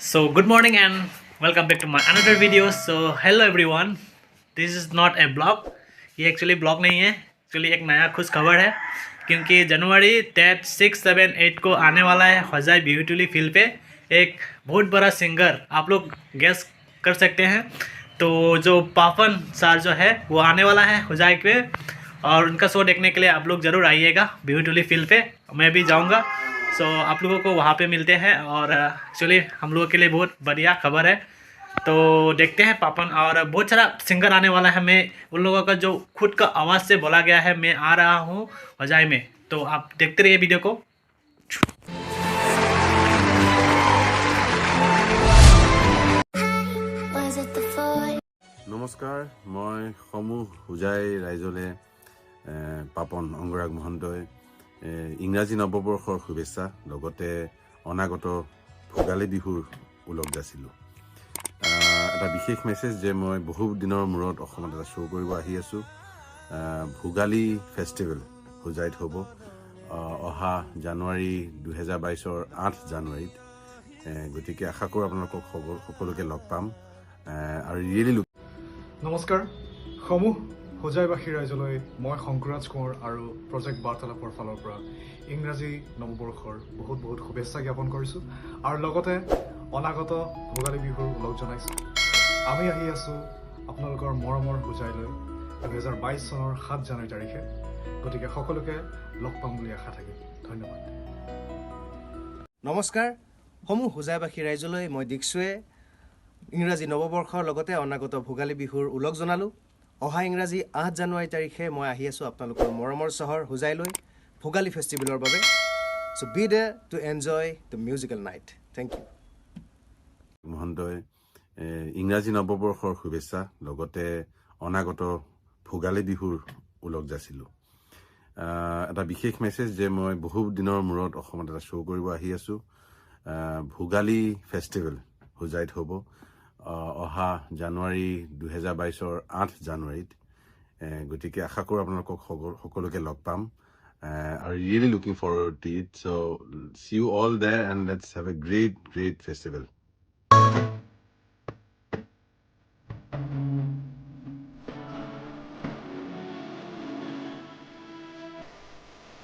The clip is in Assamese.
So good morning and welcome back to my another video. So hello everyone, this is not a vlog. ये एक्चुअली व्लॉग नहीं है, एक्चुअली एक नया खुश खबर है, क्योंकि जनवरी 10, 6, 7, 8 को आने वाला है होजाई बिहुटुली फील्ड पे एक बहुत बड़ा सिंगर। आप लोग गेस कर सकते हैं। तो जो पापन सर जो है, वो आने वाला है होजाई पे और उनका शो देखने के लिए आप लोग ज़रूर आइएगा बिहुटुली फील्ड पे। मैं भी जाऊंगा। सो आप लोगों को वहाँ पे मिलते हैं और एक्चुअली हम लोगों के लिए बहुत बढ़िया खबर है। तो देखते हैं, पापन और बहुत सारा सिंगर आने वाला है। मैं उन लोगों का जो खुद का आवाज़ से बोला गया है, मैं आ रहा हूँ होजाई में। तो आप देखते रहिए वीडियो को। Was it the voice? নমস্কাৰ, মই সমূহ হোজাই ৰাইজলৈ পাপন অংগৰাগ মহন্তই ইংৰাজী নৱবৰ্ষৰ শুভেচ্ছা, লগতে অনাগত ভোগালী বিহুৰ ওলগ যাচিলোঁ। এটা বিশেষ মেছেজ যে মই বহু দিনৰ মূৰত অসমত এটা শ্ব' কৰিব আহি আছোঁ। ভোগালী ফেষ্টিভেল হোজাইত হ'ব অহা জানুৱাৰী 2022ৰ 8 জানুৱাৰীত। গতিকে আশা কৰোঁ আপোনালোকক সকলোকে লগ পাম আৰু ৰিয়েলি নমস্কাৰ, সমূহ হোজাইবাসী ৰাইজলৈ মই শংকুৰাজ কোঁৱৰ আৰু প্ৰজেক্ট বাৰ্তালাপৰ ফালৰ পৰা ইংৰাজী নৱবৰ্ষৰ বহুত বহুত শুভেচ্ছা জ্ঞাপন কৰিছোঁ আৰু লগতে অনাগত ভোগালী বিহুৰ ওলগ জনাইছোঁ। আমি আহি আছোঁ আপোনালোকৰ মৰমৰ হোজাইলৈ 2022 চনৰ 7 জানুৱাৰী তাৰিখে। গতিকে সকলোকে লগ পাম বুলি আশা থাকিল। ধন্যবাদ। নমস্কাৰ, সমূহ হোজাইবাসী ৰাইজলৈ মই দীক্ষুৱে ইংৰাজী নৱবৰ্ষৰ লগতে অনাগত ভোগালী বিহুৰ ওলগ জনালোঁ। অহা ইংৰাজী 8 জানুৱাৰী তাৰিখে মই আহি আছোঁ আপোনালোকৰ মৰমৰ চহৰ হোজাইলৈ ভোগালী ফেষ্টিভেলৰ বাবে। So be there to enjoy the musical night. Thank you. মহন্তই ইংৰাজী নৱবৰ্ষৰ শুভেচ্ছা, লগতে অনাগত ভোগালী বিহুৰ ওলগ যাচিলোঁ। এটা বিশেষ মেছেজ যে মই বহু দিনৰ মূৰত অসমত এটা শ্ব' কৰিব আহি আছোঁ। ভোগালী ফেষ্টিভেল হোজাইত হ'ব অহা জানুৱাৰী 2022ৰ 8 জানুৱাৰীত। গতিকে আশা কৰোঁ আপোনালোকক সকলোকে লগ পাম আৰু really looking forward to it. So see you all there and let's have a great, great festival.